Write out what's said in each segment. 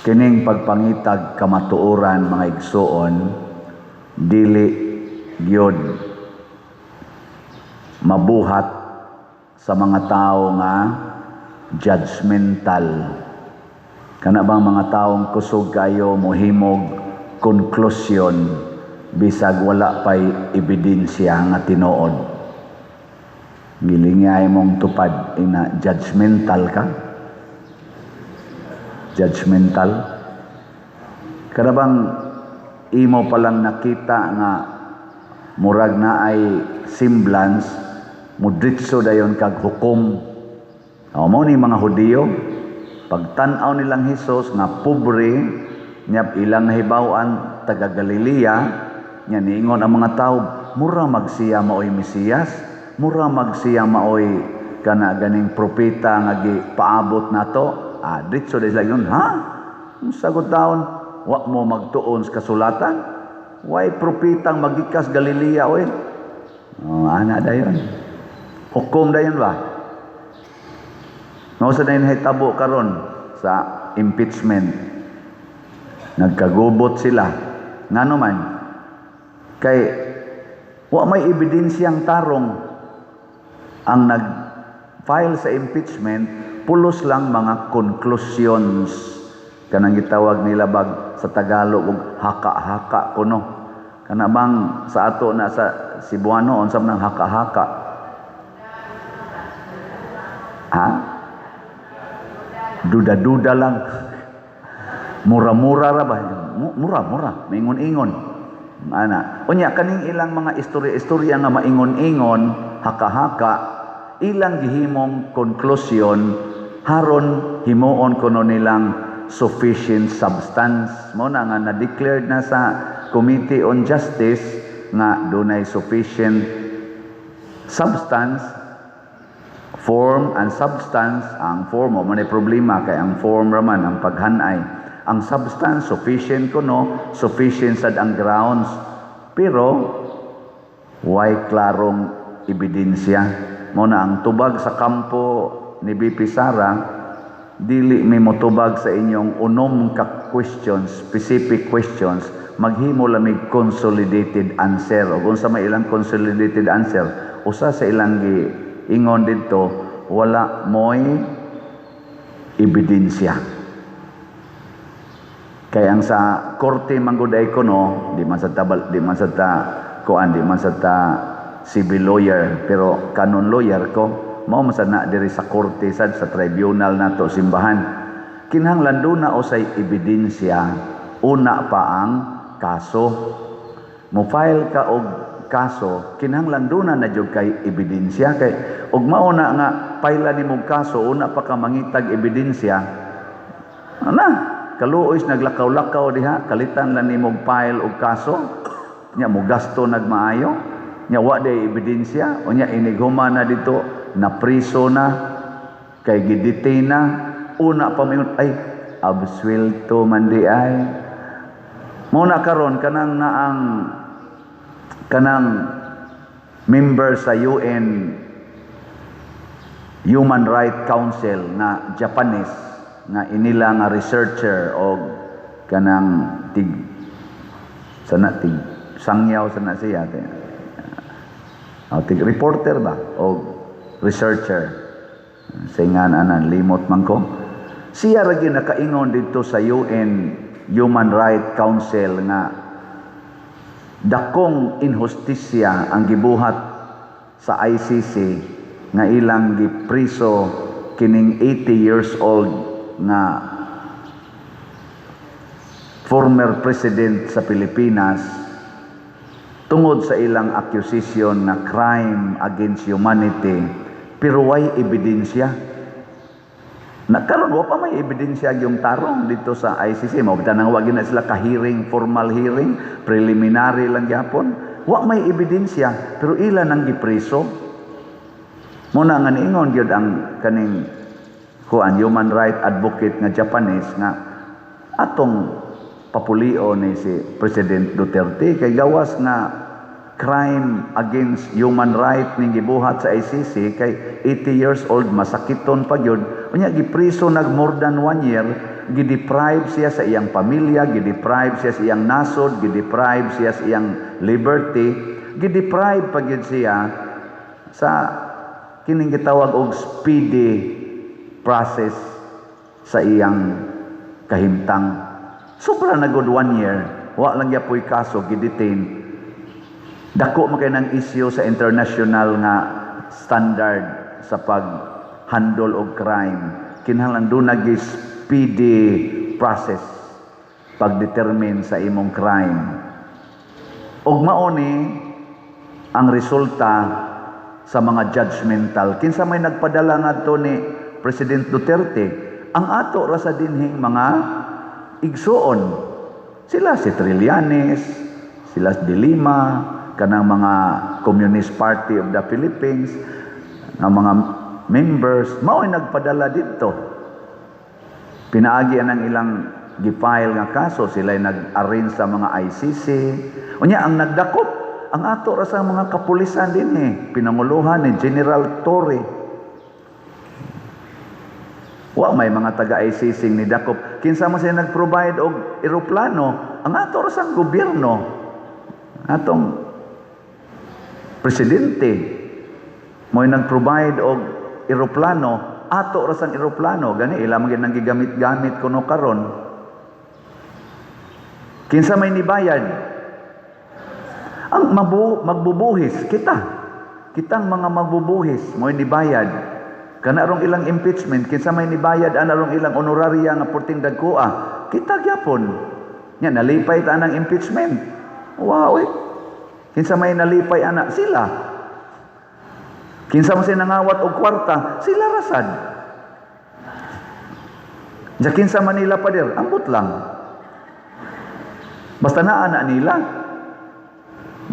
Kining pagpangitag kamatuoran, mga igsuon, dili gyud mabuhat sa mga tao nga judgmental. Kana bang mga taong kusog kayo mohimog conclusion bisag wala pay ebidensya nga tinuod. Gilingay mong tupad ina, judgmental ka. Judgmental. Kana bang imo pa lang nakita nga murag na ay semblance, mudritso dayon kag hukom. O, mao ni mga Hudiyo, pagtan-aw nilang Hesus nga pobre, nya ilang nahibaw-an taga Galilea, nya niingon ang mga tao, "Mura magsiya maoy Mesiyas, mura magsiya maoy kana ganing propeta nga gipaabot nato." Ah, dritso dayon sila ingon, "Ha? Sagot taon, wa mo magtuon sa kasulatan? Way propetang magikas Galilea oy." Oh, ana dayon. Hukom dayon ba? Mao sa na hitabo karon sa impeachment. Nagkagubot sila. Ngano man? Kay wa may ebidensyang tarong. Ang nag-file sa impeachment, pulos lang mga conclusions. Kanang gitawag nila bag sa Tagalog og haka-haka kuno. Kana bang sa ato na sa Cebuano, unsa man ang haka-haka? Ha? Duda-duda lang. Mura-mura ra ba? Mura-mura, maingon-ingon. Ana. Unya kaning ilang mga istorya-istorya nga maingon-ingon, haka-haka, ilang gihimong conclusion haron himuon kuno nilang sufficient substance. Mao na nga na-declared na sa Committee on Justice nga dunay sufficient substance, form and substance. Ang form mo man ay problema kay ang form raman ang paghanay. Ang substance sufficient kuno, sufficient sad ang grounds, pero way klarong ebidensya. Mao na ang tubag sa kampo ni VP Sara, dili mi motubag sa inyong unom ka questions, specific questions, maghimo lamig consolidated answer. O unsa may ilang consolidated answer? Usa sa ilang gi ingon didto, wala moy ebidensya. Kay ang sa korte manggod ay kuno, di man sa ta kuan, di man sa ta civil lawyer, pero canon lawyer ko, mao man sad na diri sa korte sad sa tribunal nato simbahan. Kinahanglan duna usay ebidensya una pa ang kaso. Mo file ka og kaso, kinahanglan duna na jud kay ebidensya, kay og mao na nga file nimo kaso, una pa ka mangitag ebidensya. Ana, kaluoy naglakaw-lakaw diha, kalitan lang nimo file og kaso, nya mo gasto nagmaayo, nya wa day ebidensya, unya inighuman na dito, na priso na, kay gidetain na, una pa moingon, "Ay, absuelto man di ay." Mao na karon kanang naang kanang member sa UN Human Rights Council nga Japanese nga inila nga researcher og kanang tig sana tig sangyaw sana siya kay oh, tig reporter ba o researcher singan anan, limot man ko. Siya ra gyud nakaingon didto sa UN Human Rights Council nga dakong inhustisya ang gibuhat sa ICC nga ilang gipriso kining 80 years old nga former president sa Pilipinas tungod sa ilang accusation na crime against humanity, pero way ebidensya na. Karon wa pa may ebidensya yung tarong dito sa ICC. Mao nang wa na sila ka-hearing, formal hearing, preliminary lang gyapon. Wa may ebidensya pero ila nang gipreso. Mao na nga niingon gyud ang kaning kuan human right advocate nga Japanese nga atong papulio ni si President Duterte kay gawas nga crime against human right ning gibuhat sa ICC, kay 80 years old, masakiton pa gyud, unya gipriso nag more than one year. Gideprive siya sa iyang pamilya, gideprive siya sa iyang nasod, gideprive siya sa iyang liberty, gideprive pa gyud siya sa kining gitawag og speedy process sa iyang kahimtang. Sobra na good one year, wa lang gyapoy kaso, gidetain. Dako man kay ng issue sa international nga standard sa pag-handle og crime. Kinahanglan duna gyud speedy process pag-determine sa imong crime. Og mao ni ang resulta sa mga judgmental. Kinsa may nagpadala ngadto ni President Duterte? Ang ato ra sa dinhing mga igsuon. Sila si Trillanes, sila si De Lima, kanang mga Communist Party of the Philippines, nga mga members, mao'y nagpadala didto. Pinaagi ang ilang gi-file nga kaso, sila nag-arrange sa mga ICC. Unya ang nagdakop, ang ato ra sa mga kapulisan dinhi, pinanguluhan ni General Torre. Wa may mga taga ICC ni dakop. Kinsa man sila nag-provide og eroplano? Ang ato ra sa gobyerno. Atong presidente mo'y nag-provide og eroplano, ato ra sang eroplano gani ila man gyud nang gigamit-gamit kuno karon. Kinsa may nibayad? Ang magbubuhis kita. Kitang mga magbubuhis mo'y nibayad. Kana rong ilang impeachment, kinsa may nibayad ana rong ilang honoraria nga perting dagkoa? Kita gyapon. Nya nalipay ta anang impeachment. Wow, eh. Kinsa may nalipay ana? Sila. Kinsa man sila nangawat og kwarta? Sila rasad. Diya kinsa man nila pader, ambot lang. Basta naa na nila.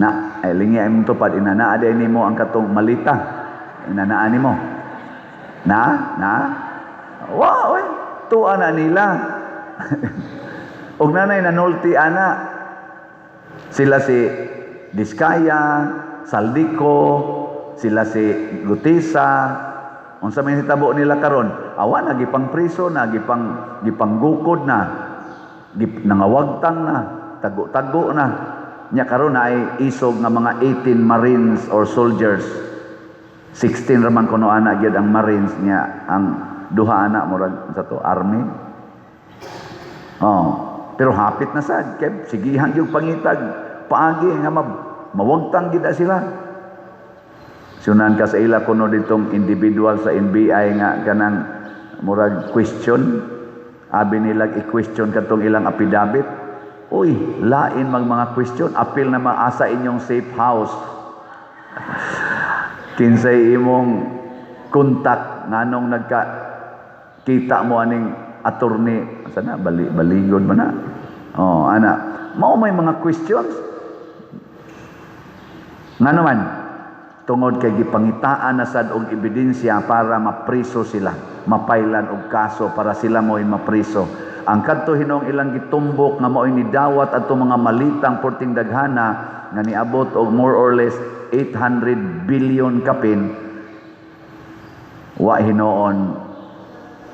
Na, ay lingi ay mong tupad, inanaa day nimo ang katong malita. Inanaa nimo. Na, na. Wow, eh. Tuwa na nila. Og nanay nanulti ana. Sila si Diskaya, Zaldy Co, sila si Guteza. Unsa may hitabo nila karon? Awa na gipang priso na, gipanggukod na. Nangawagtang na, tago-tago na. Nya karon na ay isog nga mga 18 Marines or soldiers. 16 raman kuno ana gyud ang Marines niya, ang duha ana murag sa to army. Oh, pero hapit na sad kay sigihan gyud pangitag paagi nga mawagtang gid sila. Sunan ka sa ila kuno ditong individual sa NBI nga kanang murag question, abi nila i-question katong ilang affidavit. Uy, lain mag mga question, apil na maasa inyong safe house. Kinsay imong contact, nganong nagka kita mo aning attorney sana bali baligod man na. Oh, ana. Mao may mga questions. Ngano man, tungod kay gipangitaan na sad og ebidensya para mapriso sila, mapailan og kaso para sila mo'y mapriso. Ang kadto hinuong ilang gitumbok nga mao'y nidawat adto mga malitang porting daghana nga niabot og more or less 800 billion kapin, wa hinuon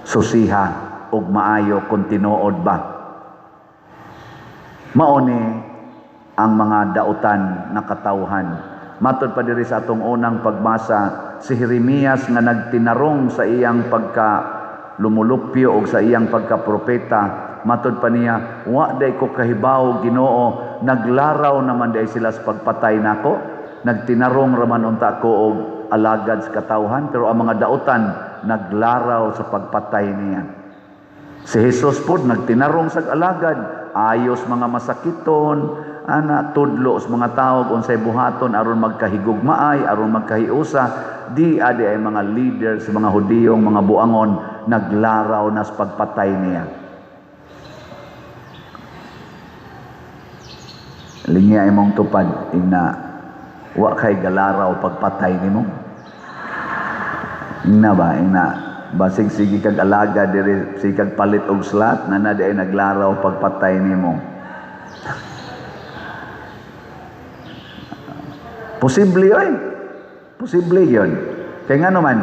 susiha og maayo kung tinuod ba. Mao ni ang mga dautan nga katawhan. Matod pa diri sa atong unang pagbasa, si Jeremias nga nagtinarong sa iyang pagka lumulupyo og sa iyang pagkapropeta, matod pa niya, "Wa day ko kahibaw, Ginoo, naglaraw naman day sila sa pagpatay nako. Nagtinarong raman unta ko og alagad sa katawhan, pero ang mga dautan naglaraw sa pagpatay niya." Si Jesus pod nagtinarong sa alagad, ayos mga masakiton, ana, tudlo sa mga tao unsay buhaton aron magkahigugmaay, aron magkahiusa. Di adi ay mga leader sa mga Hudiyong mga buangon naglaraw na sa pagpatay niya. Lingya imong tupad ina, wa kay galaraw pagpatay nimo. Ina ba ina, basig sige kag alaga diri, sige kag palit og slot na na di ay naglaraw pagpatay nimo. Posible oy. Posible yun. Kaya nga naman,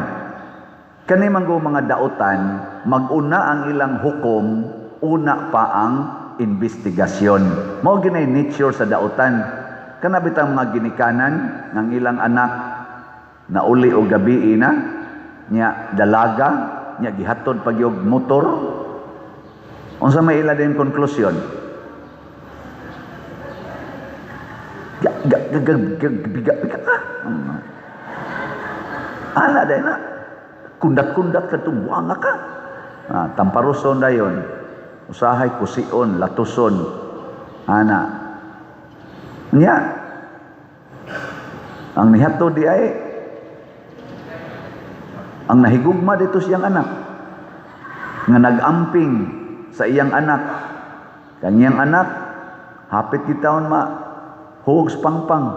kani man go mga dautan, maguna ang ilang hukom Una pa ang investigasyon. Mao ginay nature sa dautan. Kana bitang mga ginikanan ng ilang anak nauli og gabi na nya dalaga nya gihatod pag og motor, unsa may ila din konklusyon? Ga ga ga ga ga biga biga ka. Ana dai na. Kundat-kundat ka buanga ka. Ah, tamparuson dayon. Usahay kusion, latuson. Ana. Nya. Ang nihatod di ay ang nahigugma dito siyang anak nga nag-amping sa iyang anak, kanyang anak hapit gitawon ma huog sa pangpang,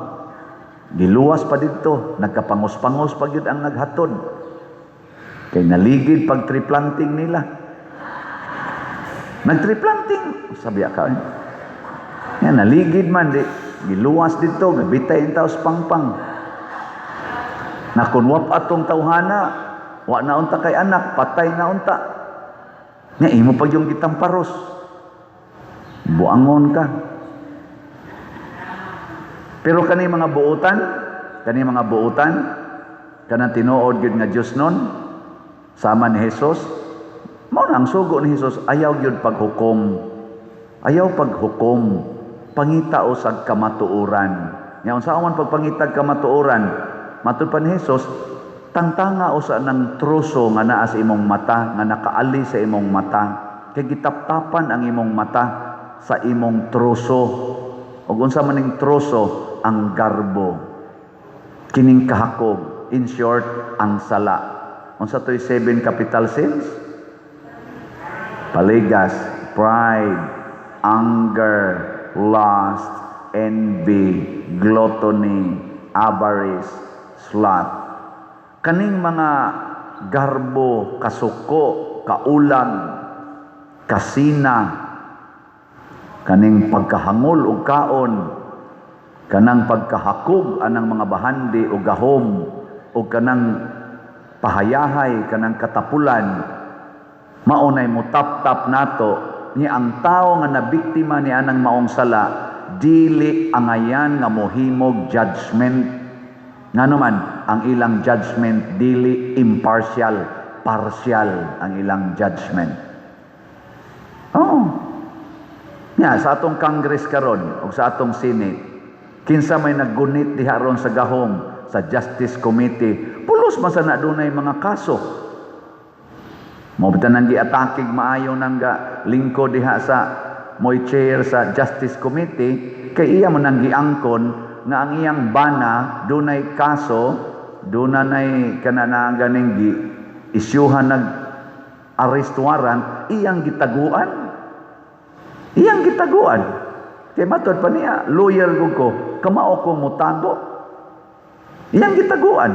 giluwas pa didto, nagkapangos-pangos pa gyud ang naghatod kay naligid pag tree planting nila, nag tree planting sabi ka eh. Yan, naligid man di giluwas didto, gabitay ang tao sa pangpang na kun wap atong tawhana, wa na unta kay anak, patay na unta. Nya imo pag yung gitamparos, buangon ka. Pero kani mga buutan kanang tinuod gyud nga Dios nun sama ni Jesus, mao na ang sugo ni Jesus, ayaw gyud paghukom. Ayaw paghukom. Pangita usag kamatuoran. Nya unsa man pagpangitag kamatuoran? Matud pa ni Jesus, tangtanga usa ng troso nga naa sa imong mata, nga nakaali sa imong mata. Kay gitaptapan ang imong mata sa imong troso. Ug unsa man ning troso? Ang garbo. Kining kahakog, in short, ang sala. Unsa to'y seven capital sins? Paligas, pride, anger, lust, envy, gluttony, avarice, sloth. Kaning mga garbo, kasuko, kaulag, kasina, kaning pagkahangol og kaon, kanang pagkahakog anang mga bahandi o gahom, o kanang pahayahay, kanang katapulan, maunay mo tap-tap nato ni ang tao nga nabiktima ni anang maong sala, dili angayan nga mohimog judgment. Ngano man ang ilang judgment dili impartial, partial ang ilang judgment. Oh. Nya sa atong Congress karon ug sa atong Senate, kinsa may naggunit diha ron sa gahom sa Justice Committee, pulos man sa na dunay mga kaso. Mao bitaw nang giatakig maayo nang ga lingkod diha sa moy chair sa Justice Committee, kay iya man nang giangkon nga ang iyang bana dunay kaso, dunay kana na ganing gi isyuhan nag arrest warrant, iyang gitaguan. Iyang gitaguan. Kay matod pa niya, lawyer gud ko, kamao ko mutago. Iyang gitaguan.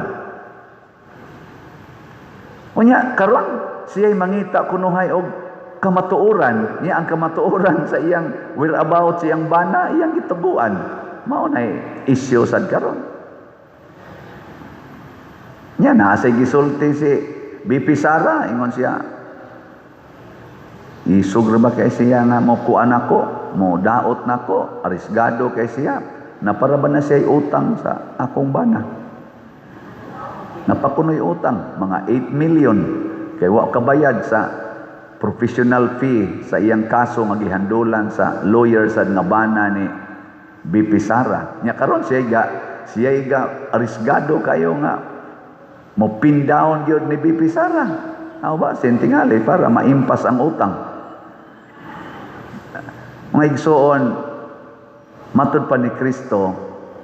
Unya karon siya'y mangita kunuhay og kamatuoran, niya ang kamatuoran sa iyang whereabouts iyang bana, iyang gitaguan. Mao nay issue sad karon. Nya naa say gisulti si BP Sara, ingon siya, isog ra ba kay siya nga mo kuan ako, mo daot nako, arisgado kay siya. Napara ba na siya utang sa akong bana? Napakunoy utang, mga 8 million. Kay wa kabayad sa professional fee sa iyang kaso nga gihandulan sa lawyer sa nga bana ni BP Sara. Nya karon siya ga arisgado kayo nga mo pin down gyud ni BP Sara. Aw ba sintingali para maimpas ang utang. Mga igsoon, matud pa ni Kristo,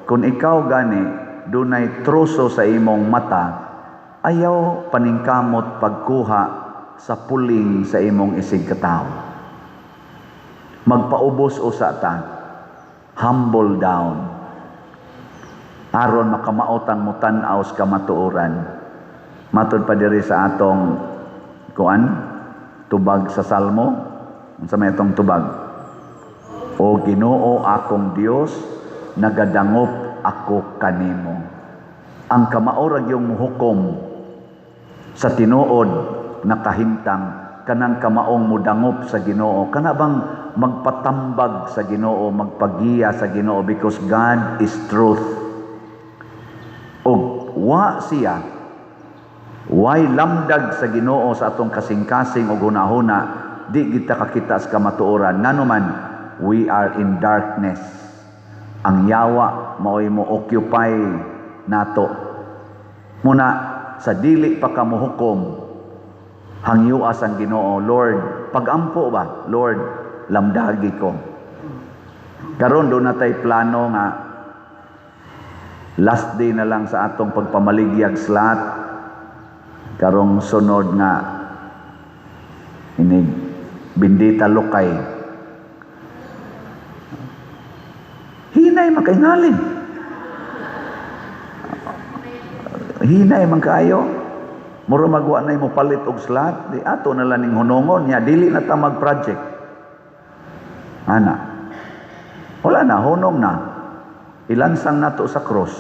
kung ikaw gani dunay troso sa imong mata, ayaw paningkamot pagkuha sa puling sa imong isig katawo. Magpaubos usa ta, humble down, aron makamaotang mutan-aw sa kamatuoran. Matud pa diri sa atong kuan tubag sa Salmo, unsa may atong tubag? O Ginoo akong Dios, nagadangop ako kanimo. Ang kamao ra gyung muhukom sa tinuod na kahimtang kanang kamaong mudangop sa Ginoo, kana bang magpatambag sa Ginoo, magpagiya sa Ginoo, because God is truth. Og wa siya, way lamdag sa Ginoo sa atong kasing-kasing og hunahuna, di kita kakita sa kamatuoran. Ngano man, we are in darkness. Ang yawa mao'y mo occupy nato. Muna sa dili pa ka mohukom, hangyoa ang Ginoo, "Lord, pagampo ba? Lord, lamdagi ko." Karon duna tay plano nga last day na lang sa atong pagpamaligyag slot karong sunod nga inig bindita lokay. Hinay makaingalin. Hinay man kaayo. Mura magwa na mo palit og slot, di ato na lang ning hunongon nya dili na ta mag-project. Ana. Wala na, hunong na. Ilansang nato sa cross.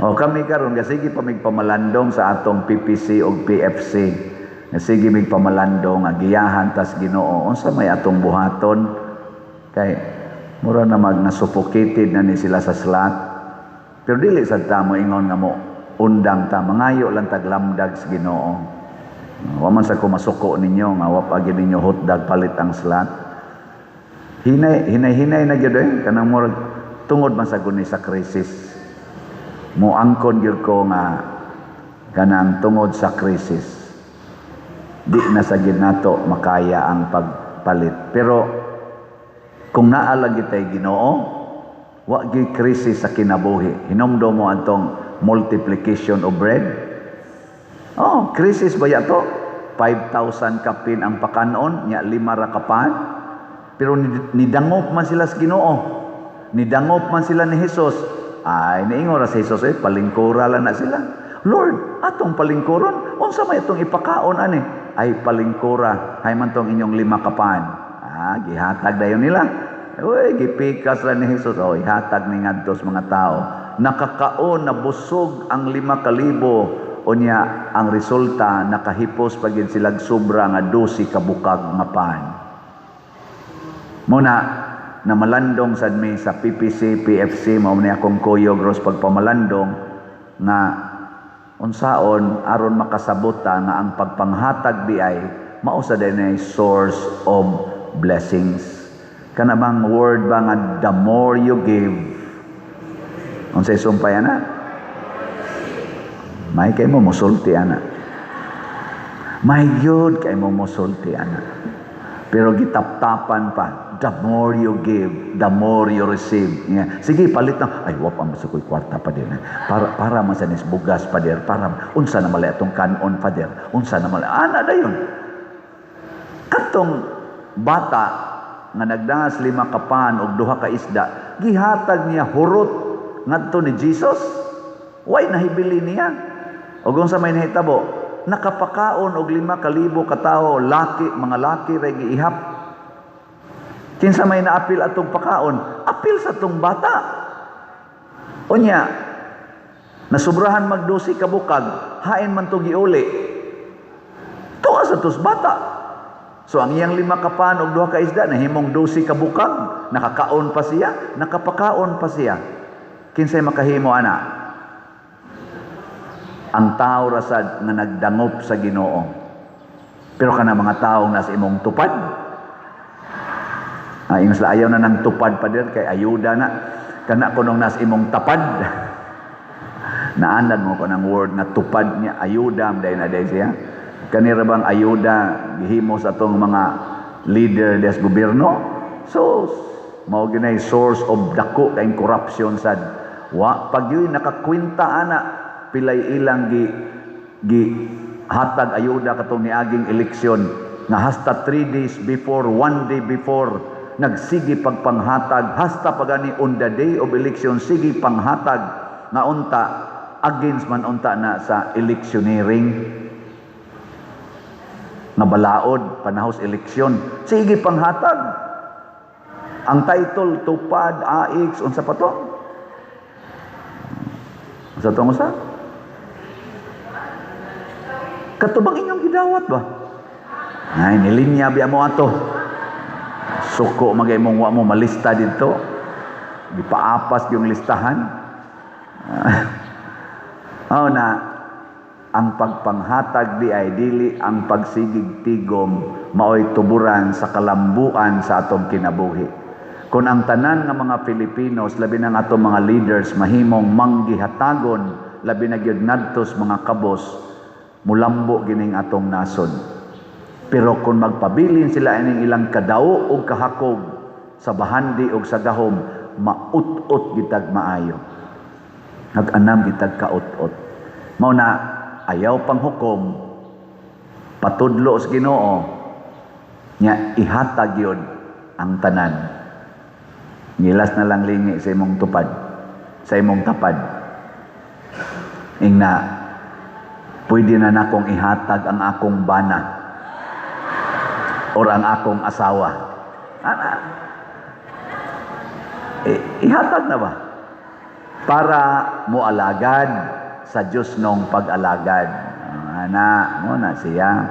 O kami karon sige pa mig pamalandong sa atong PPC og PFC. Sige mig pamalandong nga giyahan tas Ginoo unsa may atong buhaton kay mura na mag na-suffocated na ni sila sa slot. Pero dili sad ta mo ingon nga mo undang ta, mangayo lang taglamdag sa Ginoo. Wa man sa ko masuko ninyo nga wa pa gyud ninyo hotdog palit ang slot. Hinay hinay hinay na gyud eh kanang murag tungod man sa guni sa krisis. Moangkon gyud ko nga kanang tungod sa krisis di na sa gyud nato makaya ang pagpalit. Pero kung naa lagi tay Ginoo, wa gyud krisis sa kinabuhi. Hinumdom mo atong multiplication of bread. Oh, krisis ba to? 5,000 kapin ang pakanon, nya 5 ra kapan. Pero nidangop man sila sa Ginoo. Nidangop man sila ni Jesus. Ay, niingon ra si Jesus, eh, palingkura lang na sila. "Lord, atong palingkuron, unsa may atong ipakaon ani?" "Ay, palingkura, hay man tong inyong 5 kapan." Ah, gihatag dayon nila. Uy, gipikas ra ni Jesus. Oh, ihatag ni ngadto sa mga tao. Nakakaon, nabusog ang 5,000. Unya, ang resulta, nakahipos pa gyud silag sobra nga 12 kabukag nga pan. Muna, namalandong sad mi sa PPC, PFC, mao ni akong kuyog ros pagpamalandong nga unsaon aron makasabot ta nga ang pagpanghatag di ay mao sa dinay source of blessings. Kana bang word ba nga "the more you give", unsay sumpay ana? May kay mo musulti ana. May gyud kay mo musulti ana. Pero gitaptapan pa, "The more you give, the more you receive." Yeah. Sige, palit na. "Ay, wa pa man ko'y kwarta pa din. Para man sa nis bugas pa dir. Para, unsa na mali atong kanon, Father? Unsa na mali?" Ana dayon. Katong bata nga nagdangas 5 ka pan og 2 ka isda, gihatag niya hurot ngadto ni Jesus. Way nahibili niya. Og unsa may nahitabo? Nakapakaon og 5,000 ka tawo, laki, mga laki ra giihap. Kinsa may naapil atong pakaon? Apil sa tong bata. Unya, nasubrahan mag 12 ka bukag, hain man to giuli? Tuwa sa tos bata. So ang iyang 5 ka pan og 2 ka isda nahimong 12 ka bukag, nakakaon pa siya, nakapakaon pa siya. Kinsay makahimo ana? Ang tao rasad nga nagdangop sa Ginoo. Pero kana mga tao nasa imong tupad. Ah, ingon sila, "Ayaw na ng tupad, Pader, kay ayuda na." Kana kunong nas imong tapad. Naanad mo ko ng word nga tupad niya, ayuda, dahil na dahil siya. Kanira bang ayuda gihimo sa atong mga leader des gobyerno? So, mao ginay source of dako kay corruption sad. Wa pag yun nakakwenta ana pilay ilang gi gi hatag ayuda katong niaging eleksyon nga hasta 3 days before, one day before, nagsige pagpanghatag, hasta pagani on the day of election sige panghatag, nga unta against man unta na sa electioneering nga balaod panahos eleksyon, sige panghatag. Ang title tupad AX, unsa pa to, unsa to, unsa? Katubang inyong gidawat ba? Ay, nilinya biya mo ato. Suko magay mong wa mo malista dito. Gipaapas yung listahan. Oh na ang pagpanghatag di ay dili ang pagsigig tigom, maoy tuburan sa kalambuan sa atong kinabuhi. Kung ang tanan nga mga Filipinos, labi na ang atong mga leaders, mahimong manggihatagon, labi na gyud ngadto sa mga kabos, mulambo gining atong nasod. Pero kung magpabilin sila ining ilang kadaw og kahakog sa bahandi og sa gahom, maut-ot gitag maayo. Nag-anam gitag kaut-ot. Mao na ayaw panghukom, patudlo sa Ginoo nya ihatag yun ang tanan. Ngilas na lang lingi sa imong tupad, sa imong tapad. Ingna, "Pwede na nakong ihatag ang akong bana or ang akong asawa." Ana, ihatag na ba? Para moalagad sa Diyos nung pag-alagad. Ana, mo na siya.